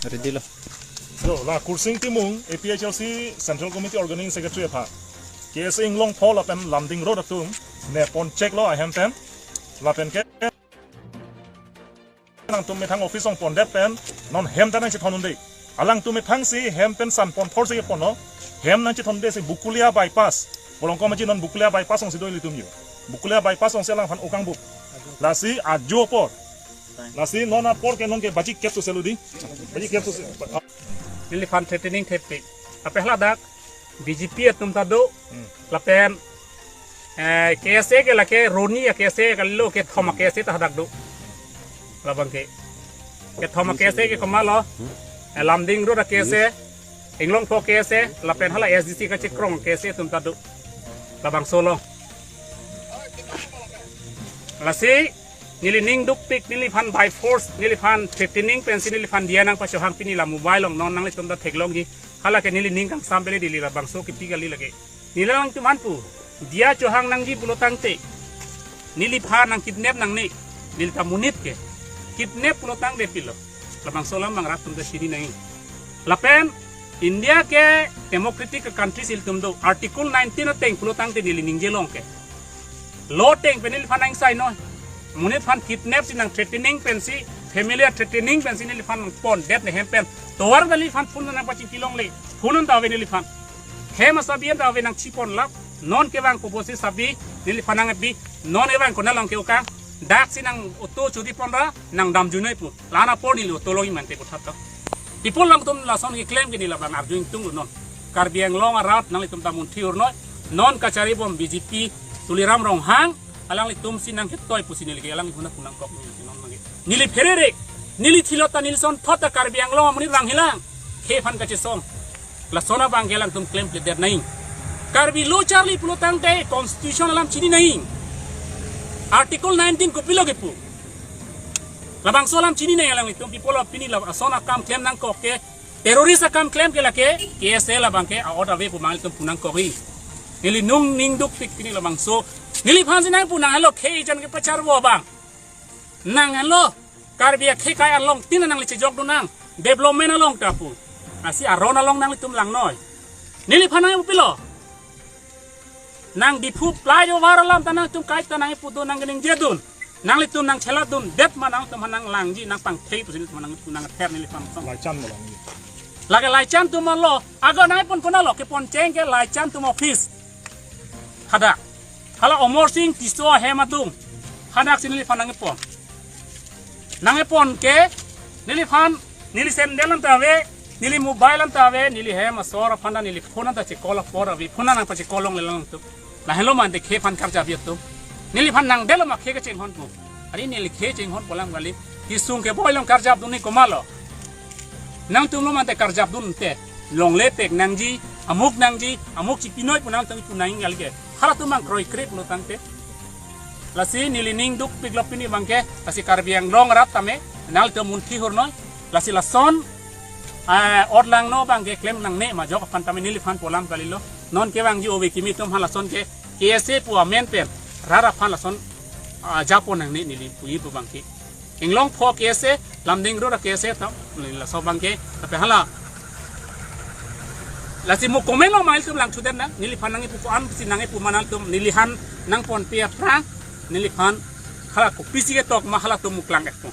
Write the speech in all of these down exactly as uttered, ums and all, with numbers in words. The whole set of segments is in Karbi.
Ready lo. Yo, la Kursing Timung, A P H L C Central Committee Organizing Secretary aphan, K S A Inglongpho lapen Lumding Road atum ne pon chek lo ahem pen. Lapen ke nangtum methang office along pondet pen non hem ta nangchethon un-e. Alangtum methang si hem pen san pon thor si pon lo. Hem nangchethon un-e si Bokolia bypass. Bolong komaji non Bokolia bypass along si do ilitum yo. Bokolia bypass along si alangphan okang buk. Lasi ajo apor. Lasi non apor ke non ke baji kep tu selu di. Baji kep tu se-, Neliphan threatening thepik. Ape hala dak B J P atum ta do. Hmm. Lapen, eh, K S A ke lake Roni a K S A kali lo, kethom a K S A ta hadak do. Labang ke. Kethom a K S A ke komat lo. Eh, Lumding Road a K S A. Inglongpho K S A. Lapen hala S D C kachekrong K S A atum ta do. Labangso lo. Lasi neli ning dukpik, neliphan by force, neliphan threatening pensi neliphan diya nangpachohang pini la mobile along non nanglitum ta theklongji. Hala ke neli ning kangsam pele dili labangso kipi kali lake. Neli alangtum aphan pu. Diya chohang nangji pulo tangte, neliphan nang kidnap nangne. Neli ta monit ke. Kidnap pulo tangte pilo. Labangso alam abang rat atum ta chini nang. Lapen India ke democratic country si ilitum do. Article nineteen ateng pulo tangte neli ningje long ke. Law ateng pen neliphan nang sai noi. Monit aphan kidnap si nang threatening pensi, family threatening pensi neliphan nang pondet ne hem pen. Tovar neliphan phone nangpachingki longle. Phone anta ave neliphan. Hem asabi anta ave nangchipon lap. Non kevang kobosi sabi neliphan nangpi. Non kevang konat along ke okang. Dak si nang auto chori ponra nang damjui noi pu. La-an apor neli auto longji mante puthot to. People alangtum lason keklem ke neli labang arju ingtung lo non. Karbi Anglong arat nanglitum ta munthi ur noi. Non kachari bom B J P Tuliram Ronghang, alanglitum si nangketoi pusi neli ke alanglitum aphan nangkok neli non mangke. Neli pherere, neli thilot ta neli sonthot ta Karbi Anglong amonit rang hilang. Khei aphan kachesong. Lason abang ke alangtum klemkledet nang. Karbi lo charli pulo tangte constitution alam chini nang. Article nineteen kopilo kepu. Labangso alam chini nang alanglitum, people of pini lason akam klem nangkok ke, terrorist akam klem ke lake, K S A labang ke a-ot ave pu mangtum pu nangkok ri. Neli nung ning dukpik pini labangso. Neliphan si nangpu nang helo khei jan kepacharvo abang. Nang helo Karbi akhei kai along tin nangli chejok dun nang. Development along ta pu. Lasi aron along nanglitum lang noi. Neliphan nangpu pilo. Nang Diphu flyover alam ta nangtum kai ta nangpu dun nang keningje dun. Nanglitum nangchelat dundet ma nangtum aphan nanglangji nangpangthei pusi nangtum aphan nangpu nangther neliphan song. Laichan mo lang. Lake Laichan atum lo. Ago nangpon konat lo kepon cheng ke Laichan atum office. Hadak. Hala Omor Sing Tisso ahem atum. Hadak si neliphan nangpon. Nangpon ke neliphan, neli sandal anta ave, neli mobile anta ave, neli hem asor aphan ta neli phone anta che-call apor ave, phone nangpache-call longle lang tu. Lahelo mante khei aphan karjap atum. Neliphan nangdelo ma khei kachinghon pu. Ari neli khei chinghon pu alam kali. Kesung keboi along karjap dun ni komat lo. Nangtum lo mante karjap dunte. Longle pek nangji, amuk nangji, amuk chipi noi pu nangtum ipu nang kali ke. Halatum abang kroikre pulo tangte. Lasi neli ning dukpik lo pini abang ke, lasi Karbi Anglong arat tame, nanglitum munthi ur noi, lasi lason, eh, ot langno abang ke klem nangne ma ajok aphan tame neliphan pu alam kali lo, non kevangji ove kimi atum aphan lason ke, K S A pu amen pen, rat aphan lason, ah, japo nangne neli puji pu abang ke. Inglongpho K S A, Lumding Road a K S A ta, neli laso abang ke, tapi hala. Lasi mo comment along mangtum lang chudet nang, neliphan nangpu ko-an si nangpu ma nangtum, neliphan nangponpe aphrang, neliphan hala kopisi ketok ma halatum mo klang-et po.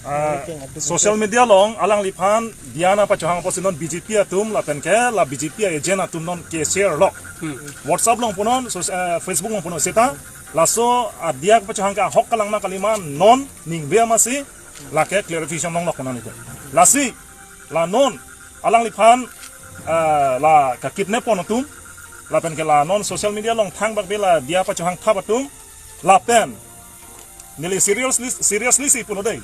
Ah, social media along alangliphan diya nangpachohang apotsi non B J P atum lapen ke la B J P agent atum non ke-share lo. Hmm. WhatsApp along punon, so-, eh, Facebook along punon seta. Laso adiya pachohang ke ahok kalang ma kali ma non ningve amatsi lake clarification longlok konan itu. Lasi la non alangliphan, eh, la ka-kidnap-pon atum lapen ke la non social media along thangbak be la diya pachohang thap atum lapen neli seriously, seriously si pulo dei.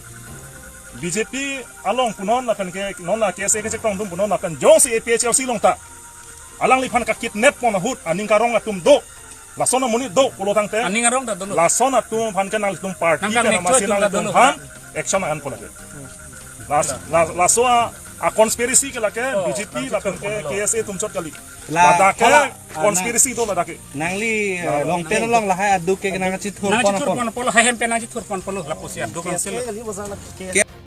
B J P along punon lapen ke non la K S A kachekong atum punon lapen jongsi A P H L C along ta alangliphan ka-kidnap-pon ahut aning karong atum do. Lason amonit do pulo tangte. Aning arong ta dolo. Lason atum aphan ke nanglitum party nang ke kang namasi nangtum ta nanglitum dolo. Aphan action an-an ko lake. Las-, la-, laso a, a-conspiracy ke lake Oh, B J P nang lapen ke chithur pon lo. K S A atum chot kali. La, ladak ke hala, ah, conspiracy nang, do ladak ke. Nangli, ah, ah, long pen long lahai aduk ke nang chithur nang pon chithur pon. Pon polo, hai hem pen nang chithur pon polo, lapusi aduk nang sel. K S A kali bosan la, K S A.